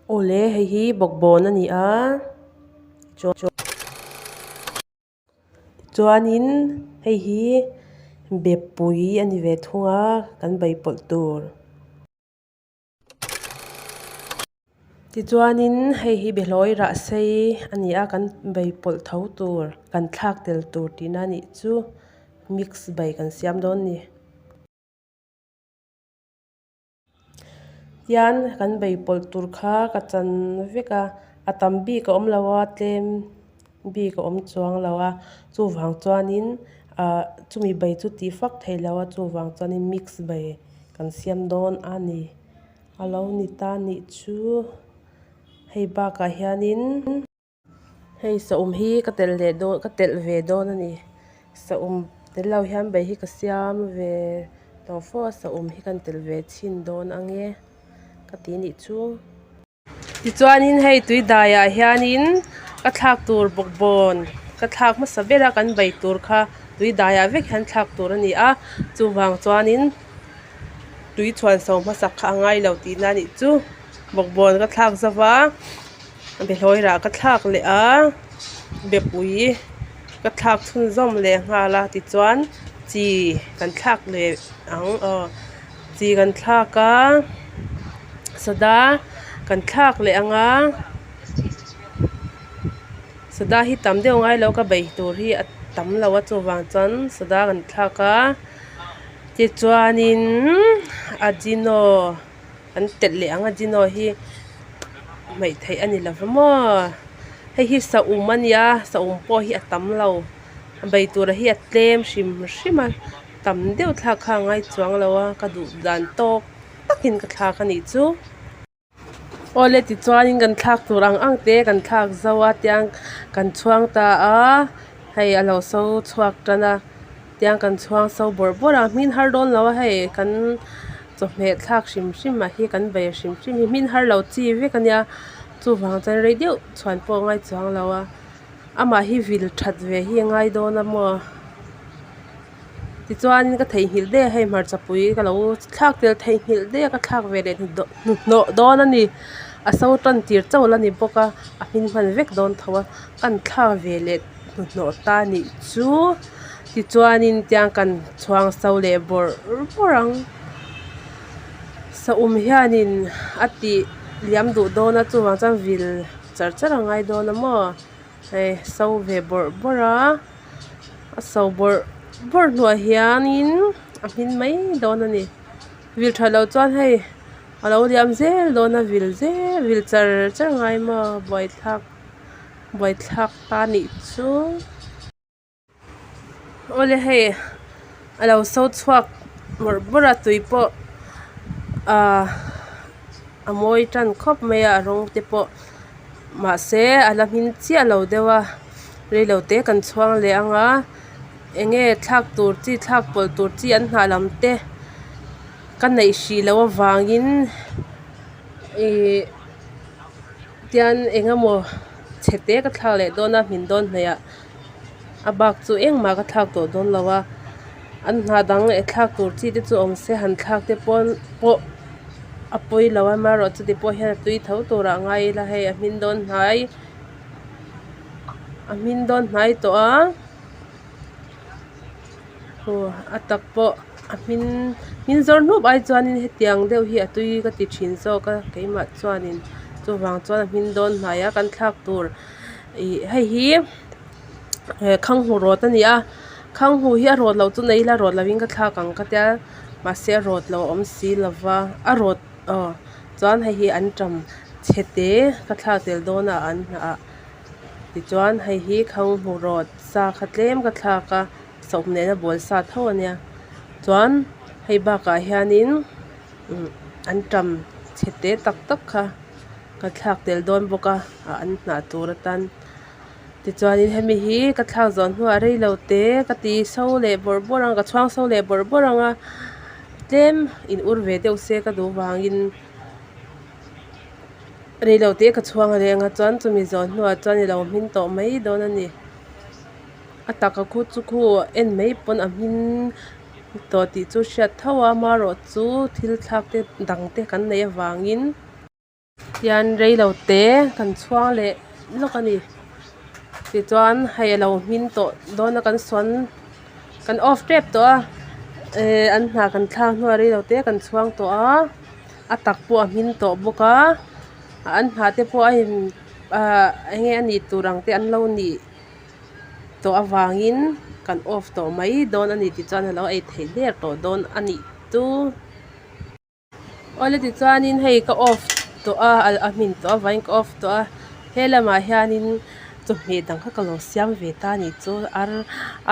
Awle hei hi bawkbawn a ni a chuanin hei hi bepui a ni ve thung a kan bei pawlh tur. Tichuanin hei hi behlawi rah sei a ni a kan bei pawlh tho tur kan thlak tel tur tihna a nih chu mix bai kan siam dawn a ni. Tian kan bei pawlh tur kha ka chan vek a a tam bik a awm lo a tlem bik a awm chuang lo a chuvang chuanin ah chumi bai chu tih fak theih loh a chuvang chuanin mix bai kan siam dawn a ni a lo ni ta nih chu hei bakah hianin. Hei saum hi ka telh leh dawn ka telh ve dawn a ni saum tel lo hian bai hi ka siam ve tawh fo a saum hi kan telh ve chhin dawn ang e ka ti nih chu. Tichuanin hei tui daiah hianin ka thlak tur bawkbawn ka thlak hmasa ber a kan bai tur kha tui daiah vek hian thlak tur a ni a chuvang chuanin tui chhuan so hmasak kha a ngai lo tihna a nih chu bawkbawn ka thlak zo va. Behlawi rah ka thlak leh a bepui ka thlak chhunzawm leh nghal a tichuan chi kan thlak leh ang aw chi kan thlak a sada kan thlak leh ang a sada hi tam deuh ngai lo ka bei tur hi a tam lo a chuvang chuan sada kan thlak a tichuanin ajino. An telh leh ang a Gino hi hmaih theih a ni lo va maw hei hi saum a nia saum pawh hi a tam lo bei tura hi a tlem hrim hrim a tam deuh thlak kha a ngai chuang lo a ka duh dan tawk takin ka thlak a nih chu. Awle tichuanin kan thlak tur ang ang te kan thlak zo a tiang kan chhuang ta a hei a lo so chhuak tan a. Tiang kan chhuang so bawrh bawrh a hmin har dawn lo a hei kan chawhmeh thlak hrim hrim ah hi kan bei hrim hrim hi hmin har lo chi vek a nia chuvang chuan rei deuh chhuan pawh a ngai chuang lo a amah hi vil that ve hi a ngai dawn a maw tichuan ka theihnghilh daih a hei hmarchapui ka lo thlak tel theihnghilh daih a ka thlak ve leh hnuhnawh dawn a ni a so tan tir chauh la ni bawk a a hmin hman vek dawn tho a kan thlak ve leh. Hnuhnawh ta nih chu tichuanin tiang kan chhuang so leh bawrh bawrh ang saum hianin a tih liam duh dawn a chuvang chuan vil char char a ngai dawn a maw hei so ve bawrh bawrh a a so bawrh bawrh hnuah hianin a hmin mai dawn a ni vil tha lo chuan hei a lo liam zel dawn a vil zel vil char char ngai maw buaithlak. Buaithlak ta nih chu awle hei a lo so chhuak bawrh bawrh a tui pawh ahh a mawi tan khawp mai a a rawng te pawh mahse a la hmin chiah lo deuh a reilo te kan chhuang leh ang a eng nge thlak tur chi thlak pawlh tur chi an hnah lam te ka neih hrih loh avangin ihh. Tian eng emaw chhe te ka thlak leh dawn a hmin dawn hnaih ah a bak chu engmah ka thlak tawh dawn lo a an hna dang leh thlak tur chi te chu awm se han thlak te pawn pawh a pawi lo a amaherawh chuti pawh hian a tui tho turah ngai ila hei a hmin dawn hnai a hmin dawn hnai tawh a. Aw a tak pawh a hmin hmin zawr hnup ai chuanin hetiang deuh hi a tui ka ti thin zawk a keimah chuanin chuvang chuan a hmin dawn hnai a kan thlak tur ih hei hi khanghu rawt a ni a khanghu hi a rawt loh chu nei ila rawt lovin ka thlak ang ka tia mahse a rawt lo a awm si lova a rawt aw chuan hei hi anṭam chhe te ka thlak tel dawn a an hnah ah. Tichuan hei hi khanghu rawt sa kha tlem ka thlak a sawm nena bawl sa tho a nia chuan hei bakah hianin umm anṭam chhe te tak tak kha ka thlak tel dawn bawk a ah an hnah tur atan tichuanin hemi hi ka thlak zawh hnuah reilo te ka ti so leh bawrh bawrh ang ka chhuang so leh bawrh bawrh ang a tlem in ur ve deuh se ka duh vangin. Reilo te ka chhuang a leng a chuan chumi zawh hnuah chuan i lo hmin tawh mai dawn a ni a taka khu chu khu en mai pawn a hmin tawh tih chu hriat tho a amaherawh chu thil thlak te dang te kan neih avangin. Tian reilo te kan chhuang leh lawk a ni tichuan hei alo hmin tawh dawn a kan sawn kan off tep tawh a ehh an hnah kan thlak hnuah reilo te kan chhuang tawh a a tak pawh a hmin tawh bawk a an hnah te pawh a in ahh eng nge a nih tur ang te an lo nih tawh avangin kan off tawh mai dawn a ni tichuan alo ei theih der tawh dawn a nih chu. Awle tichuanin hei ka off tawh a a hmin tawh avangin ka off tawh a he lamah hianin chawhmeh dang kha ka lo siam ve ta a nih chu ar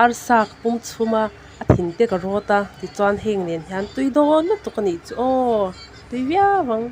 arsa ka pum chhum a a thin te ka rawt a tichuan heng nen hian tui dawn lutuk a nih chu aw tui viau ang.